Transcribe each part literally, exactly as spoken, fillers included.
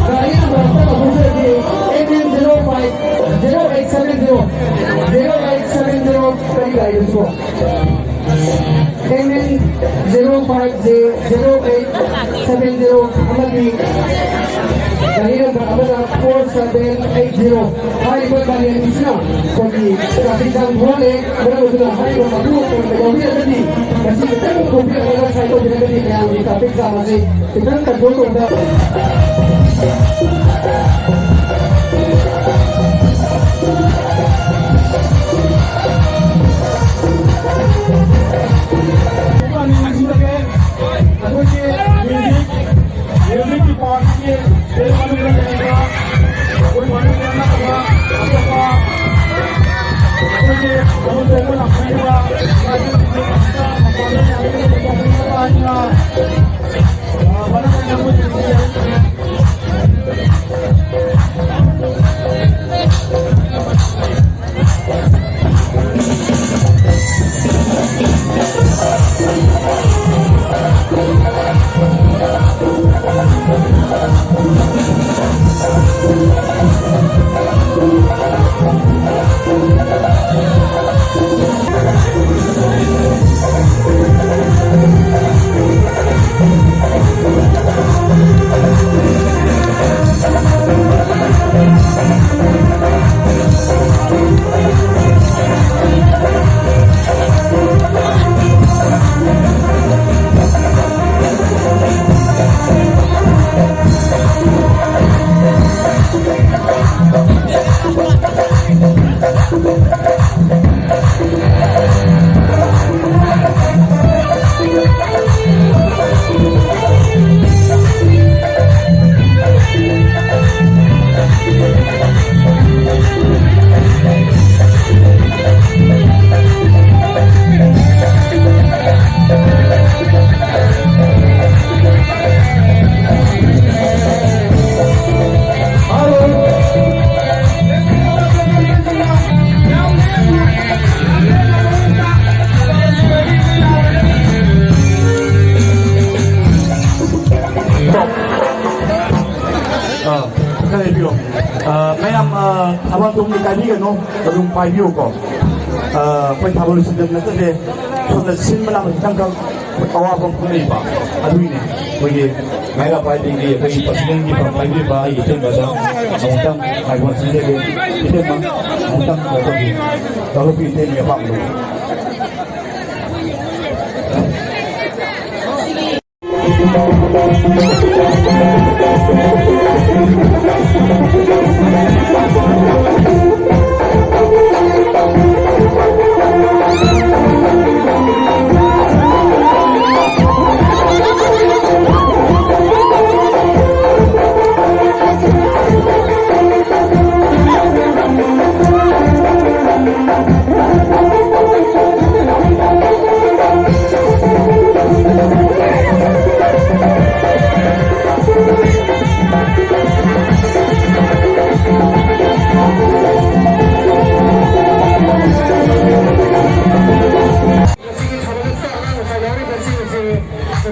ꯒꯥꯔꯤ ꯅꯝꯕꯔ ꯑꯝꯇ ꯂꯧꯊꯣꯛꯆꯔꯗꯤ, M N zero five zero eight seven zero, zero eight seven zero, ꯀꯔꯤ ꯒꯥꯔꯤꯗꯨꯁꯨ? ꯑꯦꯝ ꯑꯦꯟ ꯖꯦꯔꯣ ꯐꯥꯏꯚ ꯖꯦ ꯖꯦꯔꯣ ꯑꯩꯠ ꯁꯚꯦꯟ ꯖꯦꯔꯣ ꯑꯃꯗꯤ ꯒꯥꯔꯤ ꯅꯝꯕꯔ ꯑꯃꯅ ꯐꯣꯔ ꯁꯚꯦꯟ ꯑꯩꯠ ꯖꯦꯔꯣ꯫ ꯍꯥꯏꯔꯤꯕ ꯒꯥꯔꯤ ꯑꯅꯤꯁꯤꯅ ꯑꯩꯈꯣꯏꯒꯤ ꯇ꯭ꯔꯥꯐꯤꯛ ꯖꯥꯝ ꯊꯣꯛꯍꯜꯂꯦ꯫ ꯃꯔꯝ ꯑꯗꯨꯅ ꯍꯥꯏꯔꯤꯕ ꯃꯄꯨ ꯑꯣꯏꯅ ꯌꯥꯎꯕꯤꯔꯒꯗꯤ ꯃꯁꯤ ꯈꯤꯇꯪ ꯈꯣꯝꯕꯤꯔꯛꯂꯒ ꯁꯥꯏꯠ ꯇꯧꯕꯤꯔꯒꯗꯤ ꯃꯌꯥꯝꯒꯤ ꯇ꯭ꯔꯥꯐꯤꯛ ꯖꯥꯝ ꯑꯁꯤ ꯈꯤꯇꯪ ꯀꯟꯇ꯭ꯔꯣꯜ ꯇꯧꯕꯗ ꯑꯩꯈꯣꯏꯒꯤ ꯃ꯭ꯌꯨꯖꯤꯛ, ꯃ꯭ꯌꯨꯖꯤꯛ ꯗꯤꯄꯥꯔꯠꯃꯦꯟꯒꯤ ꯐꯤꯜ ꯃꯅꯨꯡꯗ ꯂꯩꯔꯤꯕ ꯑꯩꯈꯣꯏ ꯃꯅꯤꯄꯨꯔ ꯅꯠꯇꯕ ꯑꯇꯣꯞꯄ ꯑꯩꯈꯣꯏꯒꯤ ꯊꯕꯛ ꯇꯧꯕ ꯂꯥꯛꯄꯤꯔꯤꯕ ꯃꯄꯥꯟꯗ ꯂꯩꯔꯤꯕ ꯇꯨꯡꯗ ꯀꯥꯏꯕꯤꯒꯅꯨ, ꯑꯗꯨꯝ ꯄꯥꯏꯕꯤꯌꯨꯀꯣ꯫ ꯑ, ꯑꯩꯈꯣꯏ ꯊꯥꯕꯜ ꯂꯣꯏꯁꯤꯟꯗꯕ ꯅꯠꯆꯗꯦ꯫ ꯁꯣꯝꯗ ꯁꯤꯟꯕ ꯂꯥꯡꯕ ꯈꯤꯇꯪꯈꯛ ꯑꯋꯥꯕ ꯑꯃ ꯐꯪꯅꯩꯕ꯫ ꯑꯗꯨꯒꯤꯅꯦ ꯑꯩꯈꯣꯏꯒꯤ ꯃꯥꯏꯔꯥ ꯄꯥꯏꯕꯤꯒꯤ ꯑꯩꯈꯣꯏꯒꯤ ꯄ꯭ꯔꯁꯤꯗꯦꯟꯒꯤ ꯐꯝ ꯄꯥꯏꯕꯤꯕ ꯑꯩꯒꯤ ꯏꯇꯩꯃꯗ ꯑꯃꯨꯛꯇꯪ ꯃꯥꯏꯕꯣꯟ ꯁꯤꯟꯖꯒꯦ꯫ ꯏꯇꯩꯃ, ꯑꯃꯨꯛꯇꯪ ꯀꯩꯅꯣ ꯇꯧꯕꯤꯌꯨ꯫ ꯂꯧꯈꯠꯄꯤꯌꯨ ꯏꯇꯩꯃꯒꯤ ꯑꯄꯥꯝꯕꯗꯣ꯫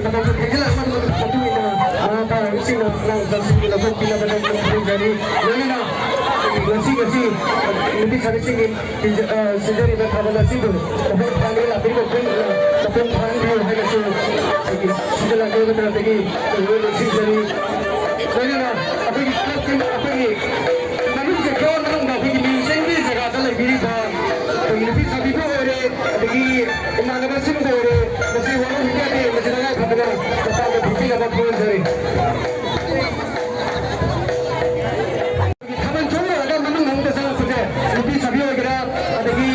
ꯃꯇꯧꯁꯨ ꯊꯦꯡꯖꯤꯜꯂꯛꯄꯒꯤ ꯃꯇꯨꯡ ꯏꯟꯅ ꯃꯃꯥ ꯃꯄꯥ ꯑꯣꯏꯕꯁꯤꯡꯅ ꯑꯉꯥꯡ ꯃꯆꯥꯁꯤꯡꯒꯤ ꯂꯧꯈꯠꯄꯤꯅꯕꯗ ꯈꯨꯔꯨꯝꯖꯔꯤ꯫ ꯂꯣꯏꯅꯅ ꯉꯁꯤ, ꯉꯁꯤ ꯅꯨꯄꯤ ꯁꯥꯕꯤꯁꯤꯡꯒꯤ ꯁꯤꯟꯖ-, ꯑ, ꯁꯤꯟꯖꯔꯤꯕ ꯊꯥꯕꯜ ꯑꯁꯤꯕꯨ ꯃꯄꯨꯡ ꯐꯥꯅ ꯂꯥꯛꯄꯤꯔꯤꯕ ꯄꯨꯝꯅꯃꯛ ꯃꯄꯨꯡ ꯐꯥꯍꯟꯕꯤꯌꯨ ꯍꯥꯏꯅꯁꯨ ꯑꯩꯒꯤ ꯁꯤꯗ ꯂꯥꯛꯄꯤꯕ ꯃꯇꯝꯗꯒꯤ ꯅꯤꯡꯁꯤꯡꯖꯔꯤ꯫ ꯂꯣꯏꯅꯅ ꯑꯩꯈꯣꯏꯒꯤ ꯀ꯭ꯂꯕꯀꯤ, ꯑꯩꯈꯣꯏꯒꯤ ꯃꯅꯨꯡ ꯆꯪꯈ꯭ꯔꯕ ꯃꯅꯨꯡꯗ ꯑꯩꯈꯣꯏꯒꯤ ꯃꯤꯡ ꯆꯟꯕꯒꯤ ꯖꯒꯥꯗ ꯂꯩꯕꯤꯔꯤꯕ ꯑꯩꯈꯣꯏꯒꯤ ꯅꯨꯄꯤ ꯁꯥꯕꯤꯕꯨ ꯑꯣꯏꯔꯦ, ꯑꯗꯒꯤ ꯏꯃꯥꯟꯅꯕꯁꯤꯡꯕꯨ ꯑꯣꯏꯔꯦ, ꯃꯁꯤ ꯋꯥꯔꯧꯕꯤꯕ ꯌꯥꯗꯦ꯫ ꯃꯁꯤ ꯇꯉꯥꯏ ꯐꯗꯅ ꯃꯄꯥꯟꯗ ꯊꯣꯛꯄꯤꯅꯕ ꯈꯪꯍꯟꯖꯔꯤ꯫ ꯊꯥꯕꯜ ꯆꯣꯡꯂꯣꯏꯔꯒ ꯃꯅꯨꯡ ꯍꯟꯕ ꯆꯪꯉꯛꯄꯁꯦ ꯅꯨꯄꯤ ꯁꯥꯕꯤ ꯑꯣꯏꯒꯦꯔꯥ, ꯑꯗꯒꯤ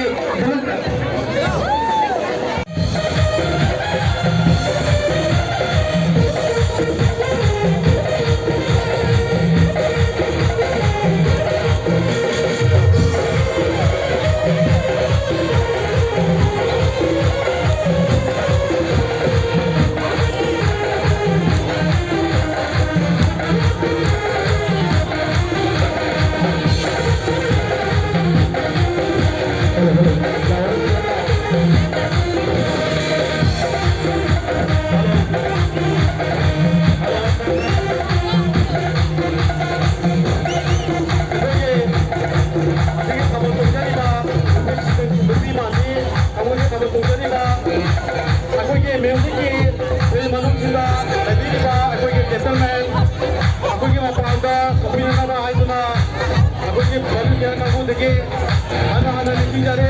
ꯅꯤꯡꯁꯤꯡꯖꯔꯤ꯫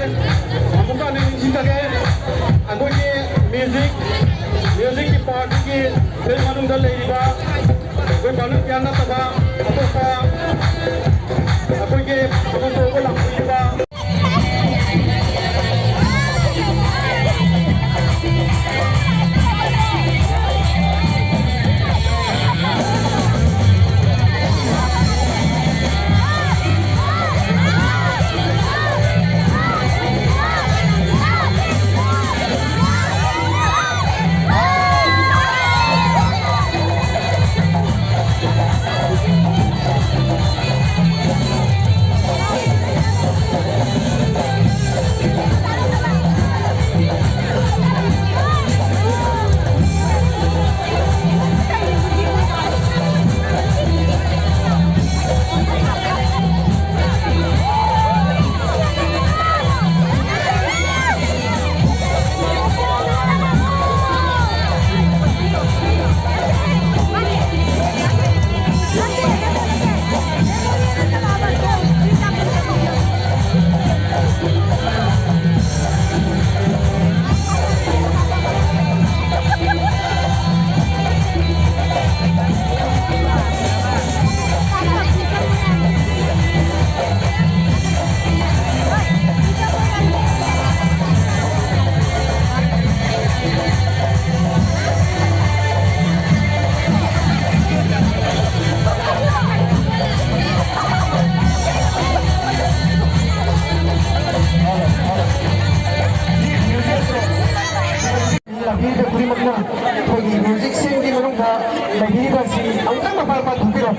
ꯑꯃꯨꯛꯀ ꯍꯟꯅ ꯅꯤꯡꯁꯤꯡꯖꯒꯦ꯫ ꯑꯩꯈꯣꯏꯒꯤ ꯃ꯭ꯌꯨꯖꯤꯛ, ꯃ꯭ꯌꯨꯖꯤꯛꯀꯤ ꯄꯥꯔꯠꯀꯤ ꯐꯤꯜ ꯃꯅꯨꯡꯗ ꯂꯩꯔꯤꯕ ꯑꯩꯈꯣꯏ ꯚꯣꯂꯨꯟꯇꯤꯌꯔ ꯅꯠꯇꯕ ꯑꯇꯣꯞꯄ ꯑꯩꯈꯣꯏꯒꯤ ꯊꯕꯛ ꯇꯧꯕ ꯂꯥꯛꯄꯤꯔꯤꯕ ꯂꯝꯕꯤꯗ ꯈꯨꯗꯤꯡꯃꯛꯅ ꯑꯩꯈꯣꯏꯒꯤ ꯃ꯭ꯌꯨꯖꯤꯛꯁꯤꯡꯒꯤ ꯃꯅꯨꯡꯗ ꯂꯩꯕꯤꯔꯤꯕ ꯑꯁꯤ ꯑꯃꯨꯛꯇꯪ ꯃꯄꯥ ꯃꯄꯥ ꯊꯣꯛꯄꯤꯔꯣ꯫